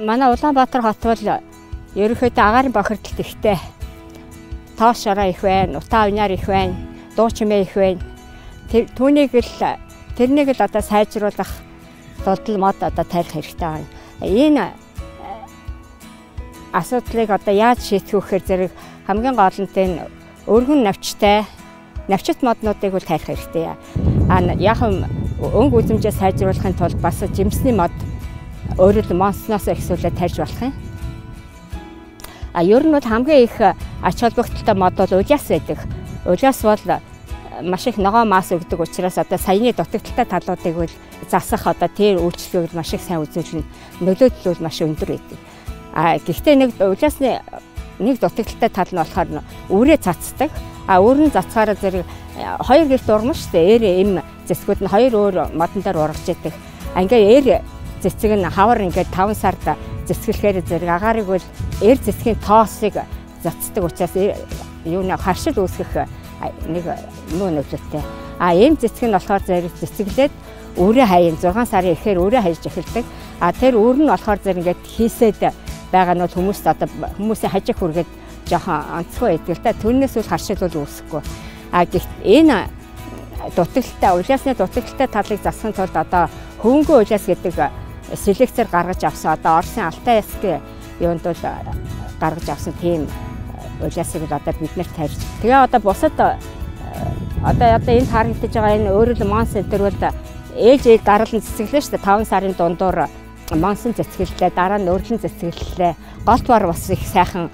Манай Улаанбаатар хот бол ерөнхийдөө агаарын бохирдолт ихтэй. Тоос шороо их байна, утаа униар их байна, дуу чимээ их байна. Түүнийг л тэрнийг л одоо сайжруулах дулдал мод одоо тарих хэрэгтэй байна. Энэ асуудлыг одоо яаж шийдэх вэ гэхээр зэрэг хамгийн гол нь энэ өргөн навчтай навчит моднуудыг бол тарих хэрэгтэй. А яг өнгө үзмжээ сайжруулахын тулд бас жимсний мод өөрөөр монсноос эхсүүлээ тарьж болох юм. А ер нь бол хамгийн их ач холбогдолтой мод бол улиас байдаг. Улиас бол маш их ногоон мас өгдөг учраас одоо саяны дутагдaltaй талуудыг бол засах одоо тэр үйлчлэгийг маш их сайн үзүүлнэ. Нөлөөлөл бол маш өндөр байдаг. А гэхдээ нэг улиасны нэг дутагдaltaй тал нь болохоор үрээ цацдаг. А өөр нь цацгаараа зэрэг хоёр гэрт ургана шүү дээ. Эр эм зэцгүүд нь хоёр өөр модон дээр ургаж идэг. А ингээ эр цэцэг нь хавар ингээд 5 сард цэцгэлэхээр зэрэг агаарыг бол эр цэцгийн тоосыг цацдаг учраас юу нэг харшил үүсгэх нэг муу нөлөөтэй. А эм цэцэг нь болохоор зэрэг цэцгэлээд үрээ хаян 6 сарын эхээр үрээ хаяж эхэлдэг. А тэр үр нь болохоор зэрэг ингээд хийсээд байгаа нь бол хүмүүст одоо хүмүүсийн хажиг хүргээд жоохон онцгой байдаг л та. Түүнээс бол харшил бол үүсэхгүй. А гэхдээ энэ дутагдaltaй улиасны дутагдaltaй талыг засахын тулд одоо хөвөнгөө улиас гэдэг селекцээр гаргаж авсан одоо Оросын Алтай ясгийн юунд бол гаргаж авсан тийм улиасыг л одоо бид нарт тарьж. Тэгээ одоо бусад одоо энд харагдаж байгаа энэ өөрөөр монс энэ төр бол ээлж дараалан цэцгэлээ шүү дээ. 5 сарын дундуур монсон цэцгэллээ, дараа нь өөрлөн цэцгэллээ. Голт бор бас их сайхан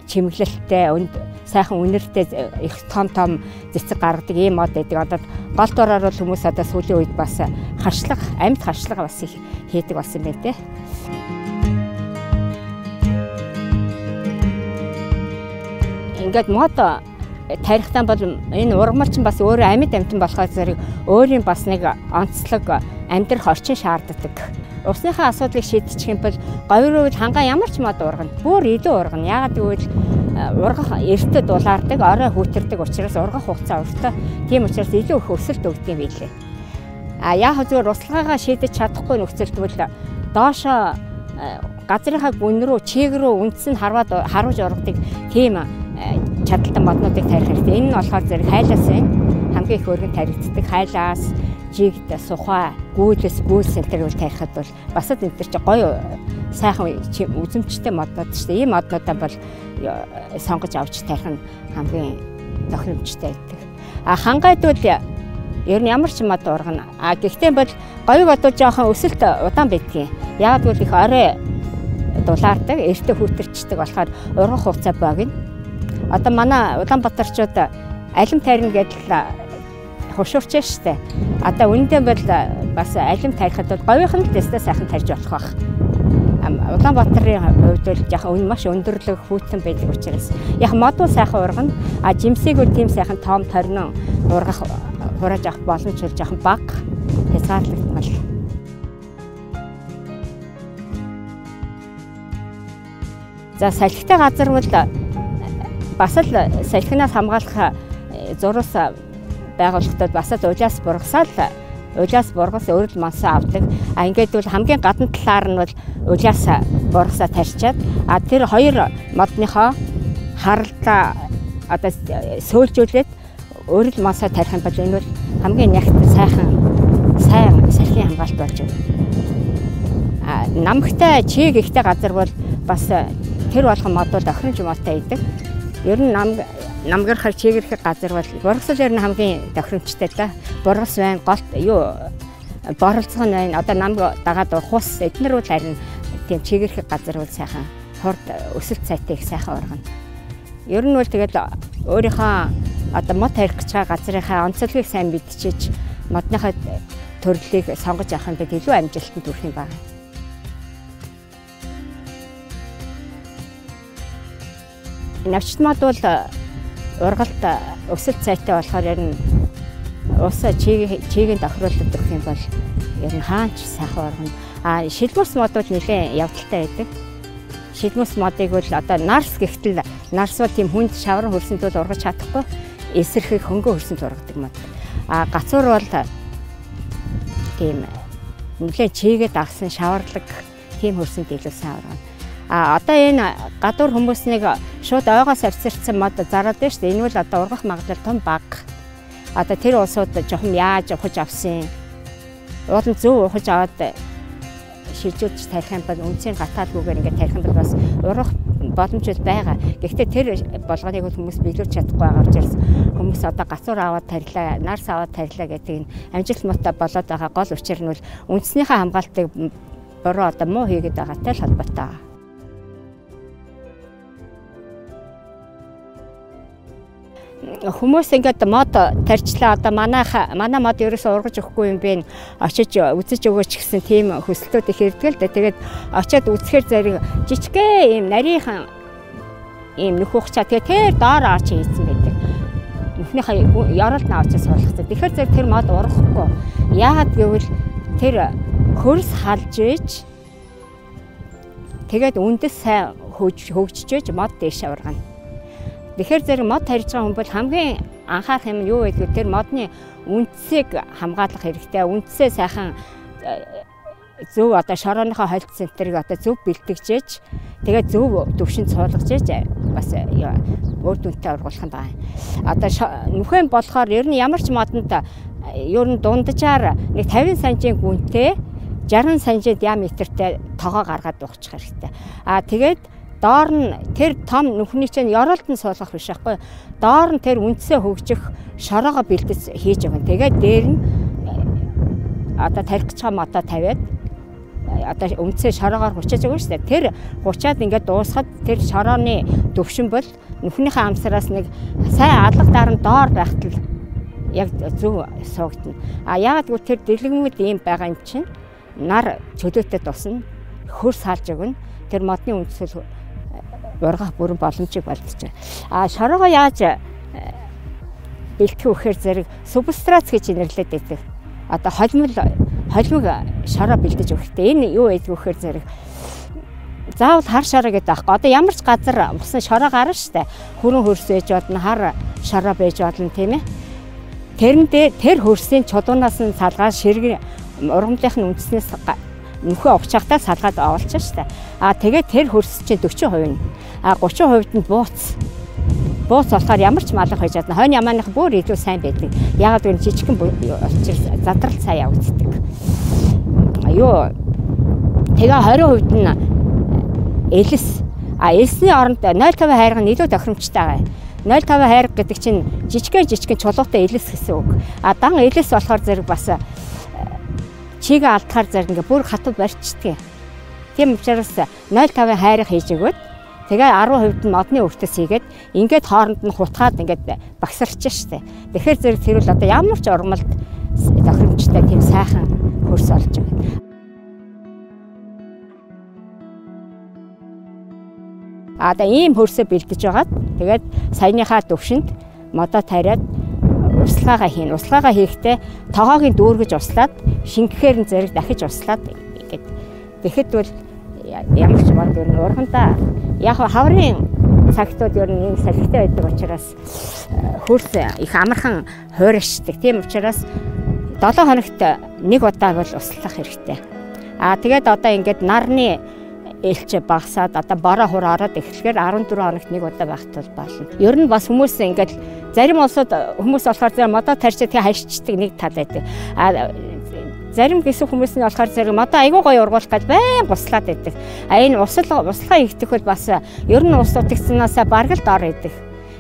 чимэглэлтэй, сайхан үнэртэй их том том цэцэг гаргадаг ийм мод байдаг. Одоо гол дороор бол хүмүүс одоо сүүлийн үед бас харшлага, амьд харшлага бас их хийдэг болсон байна те. Ингээд мод тарихтан бол энэ ургамал чинь бас өөрөө амьд амьтан болохоор зэрэг өөрийн бас нэг онцлог амьдрах орчин шаарддаг. Усныхаа асуудлыг шийдчих юм бол говь руу хангаа ямар ч мод ургана. Бүр илүү ургана. Яагаад гэвэл ургах эртээ дулаардаг, орой хүүтэрдэг учраас ургах хугацаа уртаа. Тийм учраас илүү их өсөлт өгдөг юм билээ. А яг зүгээр услгаагаа шийдэж чадахгүй нөхцөлд бол доошоо газрынхаа гүн рүү, чиг рүү үндс нь харваад харуулж ургадаг тийм чадaltaй моднуудыг тарих хэрэгтэй. Энэ нь болохоор зэрэг хайлаас байна. Хамгийн их өргөн таригддаг хайлаас, жигд, сухай, гүйлс, бүүл сентер бол тарихад бол бас л энэ төр чи гоё сайхан үзэмжтэй моднууд шүү дээ. Ийм моднуудаа бол сонгож авч тарих нь хамгийн тохиромжтой байдаг. А хангайд бол ер нь ямар ч мод ургана. А гэхдээ бол говийг бодвол жоохон өсөлт удаан байдгийн. Яг гэвэл их орой дулаардаг, эртээ хүүтэрчдэг болохоор ургах хугацаа богино. Одоо манай Улаанбаатарчууд алим тарина гэдэл хушуурч штэ. Одоо үнэндээ бол бас алим тарихад бол говийнх нь л дэстэ сайхан тарьж болох байх. Улаанбаатарын хувьд бол яг маш өндөрлөг хүйтэн байдаг учраас яг мод бол сайхан ургана. А жимсийг бол тийм сайхан том торнон ургах хурааж авах боломж бол жоохон бага, хязгаарлагдмал. За салхитай газар бол бас л салхинаас хамгаалах зурус байгууллагатад бас л улиас бургасаа л улиас бургас өөрөл мансаа авдаг. А ингээд бол хамгийн гадна талаар нь бол улиас бургасаа тарьчаад а тэр хоёр модныхоо харалтаа одоо сөөлжүүлээд өөрөл мансаа тарих юм бол энэ бол хамгийн нягт сайхан сайн салхин хамгаалалт болж байна. А намхтай чиг ихтэй газар бол бас тэр болгон мод бол охирон жумаатай идэг. Ер нь намгархар чигэрхэх газар бол бургасал ер нь хамгийн тохиромжтой л да. Бургас байна, голт юу боролцгоо нь байна. Одоо нам дагаад хус эднэр бол харин тийм чигэрхэх газар бол сайхан хурд өсөлт сайтай их сайхан ургана. Ер нь бол тэгээд өөрийнхөө одоо мод тарих гэж байгаа газрынхаа онцлогийг сайн мэдчиж модныхоо төрлийг сонгож авах юм бол илүү амжилтанд хүрэх юм байна. Навчит мод бол ургалт өсөлт сайтай болохоор ер нь ус чигийн тохируулаад өгөх юм бол ер нь хаач сайхан ургана. А шилмөс мод бол нэлээд явдалтай байдаг. Шилмөс модыг бол одоо нарс гэхтэл нарс бол тийм хүнд шавран хөрсөнд бол ургаж чадахгүй, эсэрхэг хөнгөн хөрсөнд ургадаг мод. А гацуур бол тийм нэлээд чигээ дагсан шаварлаг Тийм хөрсөнд илүү сайн ургана. А одоо энэ гадуур хүмүүс нэг шууд ойгоос авчирсан мод зараад байна шүү дээ. Энэ бол одоо ургах магадлал том бага. Одоо тэр улсууд жоохон яаж ухаж авсан. Уул нь зөв ухаж аваад шилжүүлж тарих юм бол үндсийн гатаалгүйгээр ингээд тарих юм бол бас ургах боломж байгаа. Гэхдээ тэр болгоныг хүмүүс биелүүлж чадахгүй байгаа учраас хүмүүс одоо гацуур аваад тарилаа, нарс аваад тарилаа гэдэг энэ амжилт муутай болоод байгаа гол учир нь бол үндснийхээ хамгаалтыг буруу одоо муу хийгээд байгаатай л холбоотой байгаа. Хүмүүс ингээд мод тарьчлаа, одоо манай мод ерөөсөө ургаж өгөхгүй юм бэ, очиж үзэж өгөөч гэсэн тийм хүсэлтүүд их ирдэг л дээ. Тэгээд очиад үзэхээр зэрэг жижигхэн ийм нарийнхан ийм нөх ухчаа, тэгээд тэр доор очиж хийсэн байдаг. Нүхнийхээ ёроолд нь очиж суулгацсан. Тэгэхээр зэрэг тэр мод ургахгүй. Яагаад гэвэл тэр хөрс халж ээж тэгээд үндэс сайн хөгжиж мод дээшээ ургана. Тэгэхээр зэрэг мод тарьж байгаа хүн бол хамгийн анхаарах юм нь юу вэ гэвэл тэр модны үндсийг хамгаалах хэрэгтэй. Үндсээ сайхан зөв одоо шорооныхоо холт центрийг одоо зөв бэлтгэжээж, тэгээд зөв төвшөнд суулгаж ээж бас үр дүнтэй ургуулах юм байна. Одоо нүхэн болохоор ер нь ямар ч модонд ер нь дунджаар нэг 50 санжийн гүнтэй 60 санжийн диаметртэй тогоо гаргаад угчих хэрэгтэй. Аа тэгээд доор нь тэр том нүхний чинь ёроолд нь суулгах биш байхгүй. Доор нь тэр үндсээ хөгжих шороогоо бэлдэж хийж өгнө. Тэгээд дээр нь одоо тарих гэж байгаа модоо тавиад одоо үндсээ шороогоор гучааж өгнө шүү дээ. Тэр гучаад ингээд дуусахад тэр шорооны төвшин бол нүхнийхээ амсраас нэг сайн алга дараа нь доор байхад л яг зөв суугдана. А яагаад гэвэл тэр дэлгэмүүд ийм байгаа юм чинь нар чөлөөтэй тусна, хөрс халж өгнө. Тэр модны үндсэл ургах бүрэн боломжийг болдож байгаа. А шороогоо яаж бэлтгэх вэ гэхээр зэрэг субстрац гэж нэрлэдэг байдаг. Одоо холимог шороо бэлдэж өгөхтэй. Энэ юу гэдэг вэ гэхээр зэрэг заавал хар шороо гэдэг аахгүй. Одоо ямар ч газар усан шороо гарна шүү дээ. Хүрэн хөрс байж болно, хар шороо байж болно, тийм ээ. Тэрэндээ тэр хөрсийн чулуунаас нь салгаад ширэг ургамлынх нь үндснээс нөхөө угчахдаа салгаад оолчих шүү дээ. А тэгээд тэр хөрс чинь 40% нь. А 30% нь бууц. Бууц болохоор ямар ч малах байж чадна. Хойно ямааных бүр илүү сайн байдаг. Яагаад гэвэл жижигхэн учраас задрал сайн явагддаг. Юу тэгээ 20% нь элс. А элсний оронд 0.5 хайрга нь илүү тохиромжтой байгаа. 0.5 хайрга гэдэг чинь жижигхэн чулуутай элс гэсэн үг. А дан элс болохоор зэрэг бас чигээ алдахаар зэрэг ингээ бүр хатуу барьчдаг. Тийм учраас 0.5 хайрга хийж өгөөд тэгээ 10% нь модны өвтөс хийгээд ингээд хооронд нь хутгаад ингээд багсарч штэ. Тэгэхээр зэрэг тэр бол одоо ямар ч ургамалд тохиромжтой тийм сайхан хөрс олж байгаа. А одоо ийм хөрсөө бэлдэж байгаад тэгээд саяныхаа төвшөнд модоо тариад услаагаа хийнэ. Услаагаа хийхдээ тогоогийн дүүргэж услаад шингэхээр нь зэрэг дахиж услаад ингээд тэгэхэд бол ямар ч мод ер нь ургандаа яг хаврын цагтууд ер нь ийм салхитай байдаг учраас хөрс их амархан хуурашдаг. Тийм учраас 7 хоногт нэг удаа бол услах хэрэгтэй. Аа тэгээд одоо ингээд нарны элч багасаад одоо бороо хур ороод эхлэхээр 14 хоногт нэг удаа байх тул болно. Ер нь бас хүмүүс ингээд зарим улсууд хүмүүс болохоор зэрэг модоо тарьчаад тэгээ хайшчдаг нэг тал байдаг. А зарим хэсэг хүмүүс нь болохоор зэрэг модоо айгүй гоё ургуулах гэж байн гуслаад байдаг. А энэ услахаа ихтэх бол бас ер нь ус утгацнаасаа бараг л дор байдаг.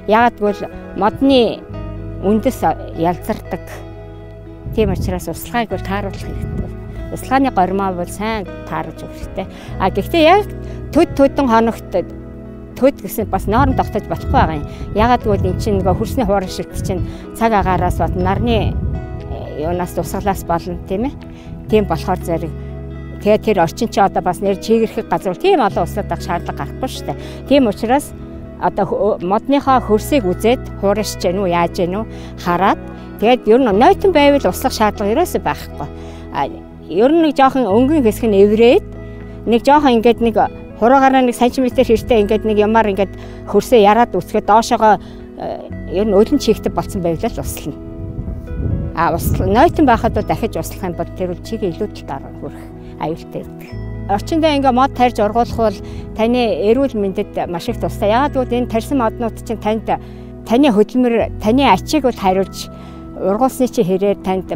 Яагаад гэвэл модны үндэс ялзардаг. Тийм учраас услахыг бол тааруулах хэрэгтэй. Услааны гормоо бол сайн тааруулж өгөх хэрэгтэй. А гэхдээ яг төд төдөн хоногт төд гэсэн бас норм тогтоож болохгүй байгаа юм. Яагаад гэвэл эн чинь нөгөө хөрсний хуурашилт чинь цаг агаараас бод нарны юунаас тусгалаас болно, тийм ээ. Тийм болохоор зэрэг тэгээ тэр орчин чи одоо бас нэр чийгэрхэг газар тийм олон улсад авах шаардлага гарахгүй шүү дээ. Тийм учраас одоо модныхоо хөрсийг үзээд хуурашж гэнэ үү яаж гэнэ үү хараад тэгээд ер нь нойтон байвал услах шаардлага ерөөсөө байхгүй. Ер нь нэг жоохон өнгийн хэсэг нь эврээд нэг жоохон ингээд нэг хуруугаараа нэг сантиметр хэрэгтэй ингээд нэг юмар ингээд хөрсөө яраад үсгээд доошоогоо ер нь өлөн чигтэй болцсон байвал л услана. А нойтон байхад бол дахиж услах юм бол тэр бол чигээ илүү талаар хүрэх аюултай байдаг. Орчиндөө ингээ мод тарьж ургуулах бол таны эрүүл мэндэд маш их тустай. Яагаад гэвэл энэ тарьсан моднууд чинь танд таны хөдөлмөр, таны ачийг бол хариулж ургуулсны чи хэрээр танд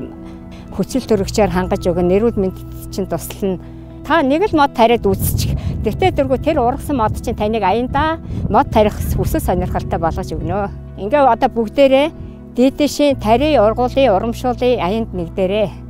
хүчил төрөгчөөр хангаж өгнө, эрүүл мэндэд чинь туслана. Та нэг л мод тариад үүсчих. Тэгтээ дөргөө тэр ургасан мод чинь таныг аяндаа мод тарих хүсэл сонирхолтой болгож өгнө. Ингээ одоо бүгдээрээ дийдэшийн тарийн ургуулын урамшуулын аянд нэгдээрээ.